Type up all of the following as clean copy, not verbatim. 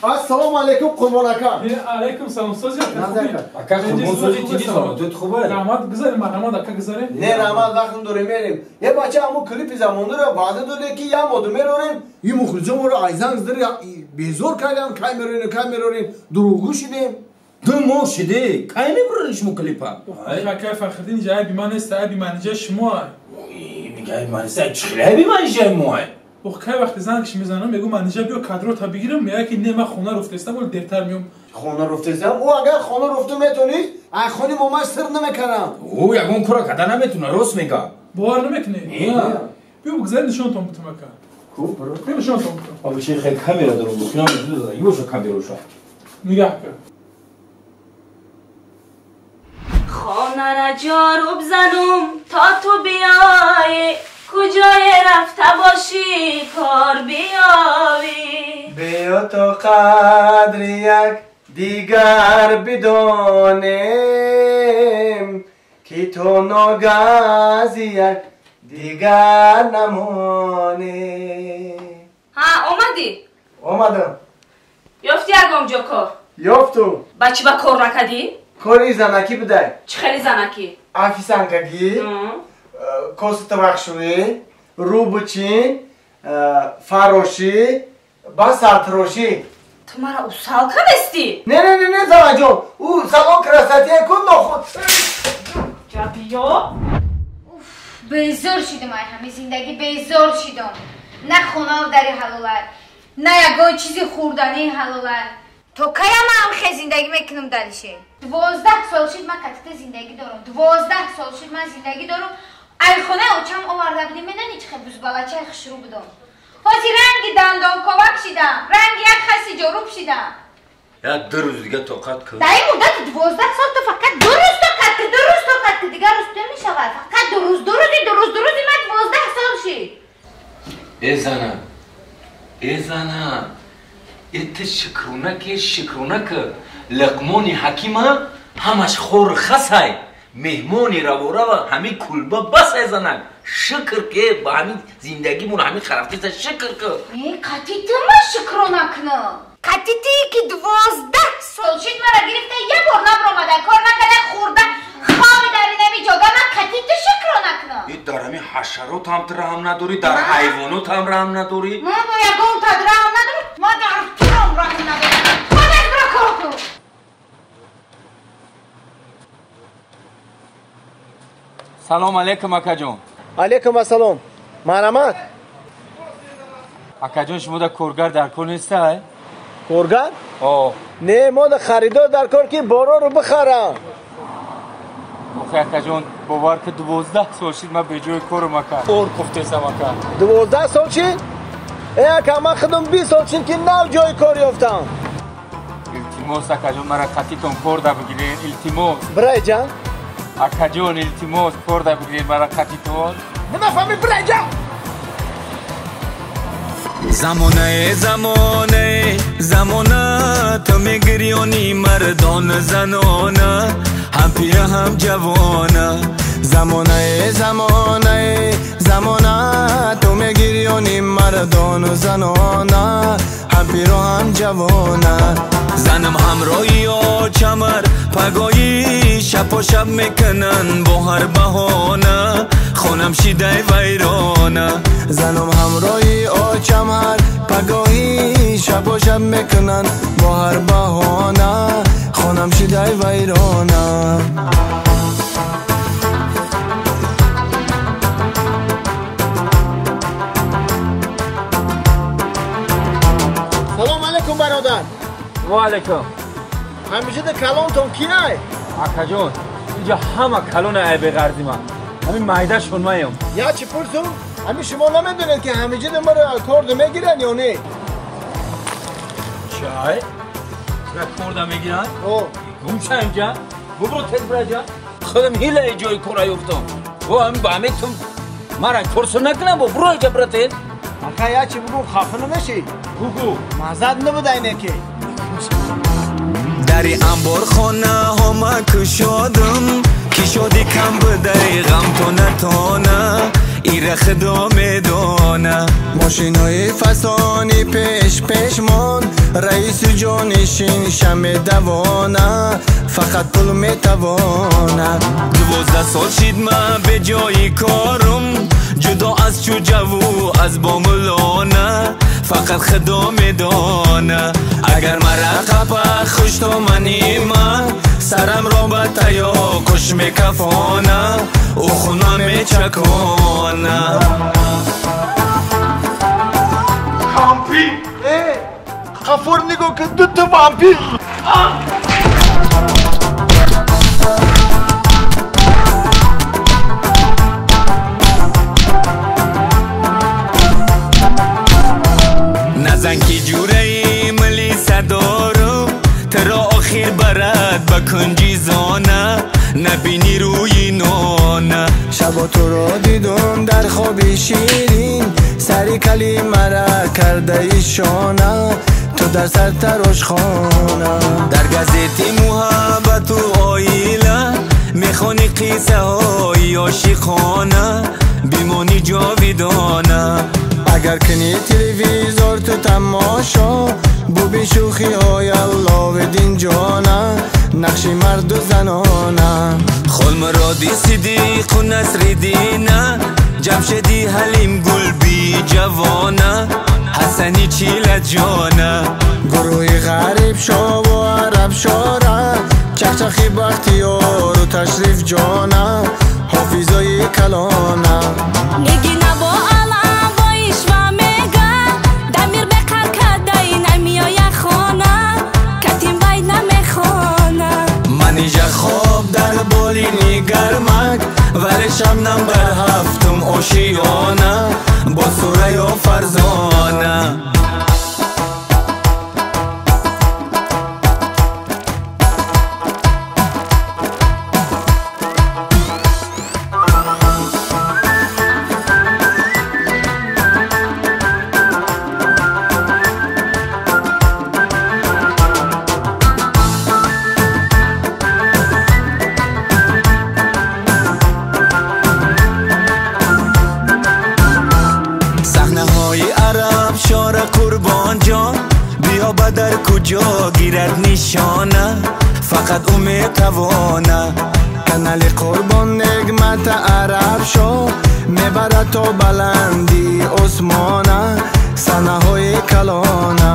Ассалому алайкум Қурбон ака. Алайкум салом сози. Ака Қурбон сози тиди саломатият хуб аст? Раҳмат гузарем, раҳмат ака гузарем. Не раҳмат вақтм дорем мерем. Е бача ҳамун клипи замонро ваъда доде ки як моду мерорем. Ин мухлисо моро айзанг зидри безор карданд, кай мерорем, кай мерорем, дурӯғгӯ шидем. 2 моҳ шиде, кай мебурорем шумо клипа? Ака Фахриддин ҷа айби ман нест, айби манижаи шумо ай. Мига айби ман нест, чӣ хеле айби манижаи мо ай? Ох, кай вақти зангш мезанам, мегӯ манижа биё кадрота бигирам, мега ки не, ман хона руфтестам, вале дертар меом. Хона руфтестам? Ӯ агар хона руфту метонист, ай хони момаш сир намекардам. Ӯ ягон кора карда наметуна, рост мега. Бовар намекунӣ? Не. Биё бигзарем нишонтон бутам ака. Ку, бро? Биё нишонтон бутам. Або чи хел камера дорам, бухинам ёша камероша. Нигаҳ кар. Хонара ҷоруб занум то ту биёӣ, куҷое рафта бошӣ кор биёвӣ. Биё то қадри як дигар бидонем, ки то ногази як дигар намонем. Ҳа, омадӣ? Омадам. Ёфтӣ ягон ҷо кор? Ёфтум. Ба чӣ ба кор накардӣ? Кори занакӣ будай. Чӣ хели занакӣ? Офисанкагӣ, косатавақшӯӣ, рӯбучин, фарошӣ ба сартрошӣ. Ту мара усал кардестӣ? Не, не, не, не, занаҷон, ӯ салон красотия кун нохуд. Ҷа биё. Безор шидам ай ҳами зиндагӣ, безор шидам. На хонаву дари ҳалолай, на ягон чизи хӯрдании ҳалолай. То кая ман ҳам хе зиндагӣ мекунам далише? 12 сол шид ман катита зиндагӣ дорам. 12 сол шид ман зиндагӣ дорам. Ай хонаи очам оварда будем, менани чӣ хе бузбалачаи хушрӯ будам. Ҳозир ранги дандонковак шидам, ранги як хаси ҷоруб шидам. Як 2 рӯз дига тоқат кун. Дар ин муддати 12 сол ту фақат 2 рӯз тоқат кун, 2 рӯз тоқат кун, дигар рӯз намешавад. Фақат 2 рӯз, 2 рӯзи, 2 рӯз, 2 рӯзи ман 12 сол шид. Э зана, э зана, э ту шукрона ки шукрона ки Луқмони ҳакима ҳамаш хор хасай, меҳмони раворава ҳамин кулба басай занак. Шукр ки ба ҳамин зиндагимон ҳамин харафтиса шукр ки. Э, қати ту ман шукрона кунам. Қати тие ки 12 сол шид мара гирифта, як бор набаромада, кор накарда, хӯрда, хоби дар инами ҷога, ман қати ту шукрона кунам. Э, дар ҳамин ҳашарот ҳам ту раҳм надорӣ, дар ҳайвонот ҳам раҳм надорӣ. Ман бо ягон тад раҳм надорам, ман дар турам раҳм надорам. Худат бира кор кун. Салом алейкум, акаҷон. Алейкум ассалом. Марҳамат. Акаҷон, шумо да коргар дар кор нестай? Коргар? О. Не, мо да харидор дар кор ки бороро бихарам. Охе акаҷон, бовар ки 12 сол шид ман беҷои корам ака. Ор куфтесам ака. 12 сол шид? Э ака, ман худам 20 сол шид ки нав ҷои кор ёфтам. Илтимос акаҷон, мара қатитон кор да бигирен, илтимос. Бирайҷан. Акаҷон, илтимос, кор да бигирен мара қатитон. Намефаҳмӣ, бирайҷан. Замонае, замонае, замона, ту мегирёни мардон занона, ҳам пира ҳам ҷавона. Замонае, замонае, замона, ту мегирёни мардон занона, ҳам пиро ҳам ҷавона. Занам ҳамроҳи очамар пагоҳӣ шапошап мекунанд бо ҳар баҳона, хонам шидай вайрона. Занам ҳамроҳи очамар пагоҳӣ шапошап мекунанд бо ҳар баҳона, хонам шидай вайрона. Салом алейкум, бародар. Ва алейкум. Ҳамеша да калонтон киай? Акаҷон, инҷа ҳама калона ай беғарзи ман. Ҳамин майдашон маям. Я чӣ пурсум? Ҳамин шумо намедонед ки ҳамеҷа да маро корда мегиранд ё не? Чай? Тура корда мегиранд? О. Гумша инҷа? Бубро тез бираҷа. Худам ҳилаи ҷои кора ёфтам. О, ҳамин ба ҳамин ту мара корсо накунам бо буро инҷа бира тез. Ака, я чӣ бугум, хафа намешӣ? Гугу. Маззат набуда ине ки. Дари амборхонаҳо ма кушодам, ки шоди кам будай ғам тона тона. ایره خدا میدانه ماشینای فسانی پیش پیشمان رئیس جانشین شم دوانه فقط پول میتوانه 12 سال شید من به جای کارم جدا از چوجه و از باملانه فقط خدا میدانه اگر مرا قپا خوش تو منیمه سرم را به تیا کش میکفانه او خونه میچکانه وامپیر غفور نگاه کن دو تا وامپیر نزن که جوره ملیسه دارم ترا آخر برد به کنجی زانه نبینی روی نانه شبا تو را دیدم در خوابی شیرین سری کلی مرا کرده ایشانه تو در سر تراش خانه در گزیتی محبت و آیله میخوانی قصه های عاشقانه بیمانی جاویدانه اگر کنی تلویزور تو تماشا ببین شوخی های الله دین جانه نقش مرد و زنانه خل مرادی صدیق و نصر دینه جمشیدی حلیم گل بی جوانه حسنی چیل جانه گروه غریب شا و عرب شاره چخچخی بختیار و تشریف جانه حافظای کلانه نگی نبا علم با ایشوا میگه دمیر بقر کده نمیای خانه کتیم بای نمیخوانه منیجا خواب در بالینی گرمک ولی شبنم بر هفتم آشیانه با سوره و فرزانه در کجا گیرد نشانه فقط او میتوانه کانال قربان نعمت عرب شو میبرد تا بلندی آسمانه صحنه های کلانه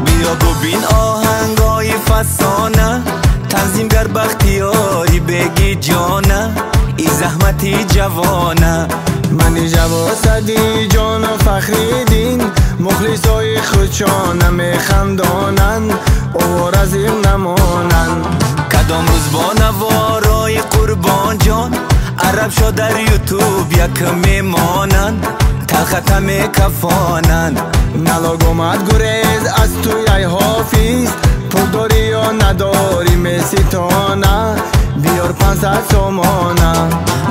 بیا ببین آهنگای فسانه تنظیمگر بختیاری بگی جانه ای زحمتی جوانه منی جواسدی جان و فخریدین مخلصای خودشان میخندانند آواره زیر نمانند کدام روز با نوارای قربان جان عرب شا در یوتیوب یک میمانند تلخته میکفانند نلاگ اومد گریز از توی ای حافظ پول داری یا نداری میستانه بیار 500 سومانه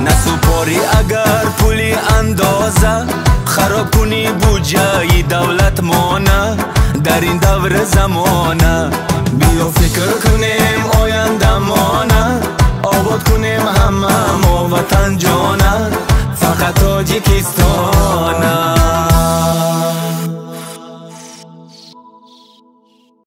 نسوپاری اگر پولی اندازه خراب کنی بودجه دولت مانه در این دور زمانه بیا فکر کنیم آینده مانه آباد کنیم همه ما وطن جانه فقط تاجیکستانه.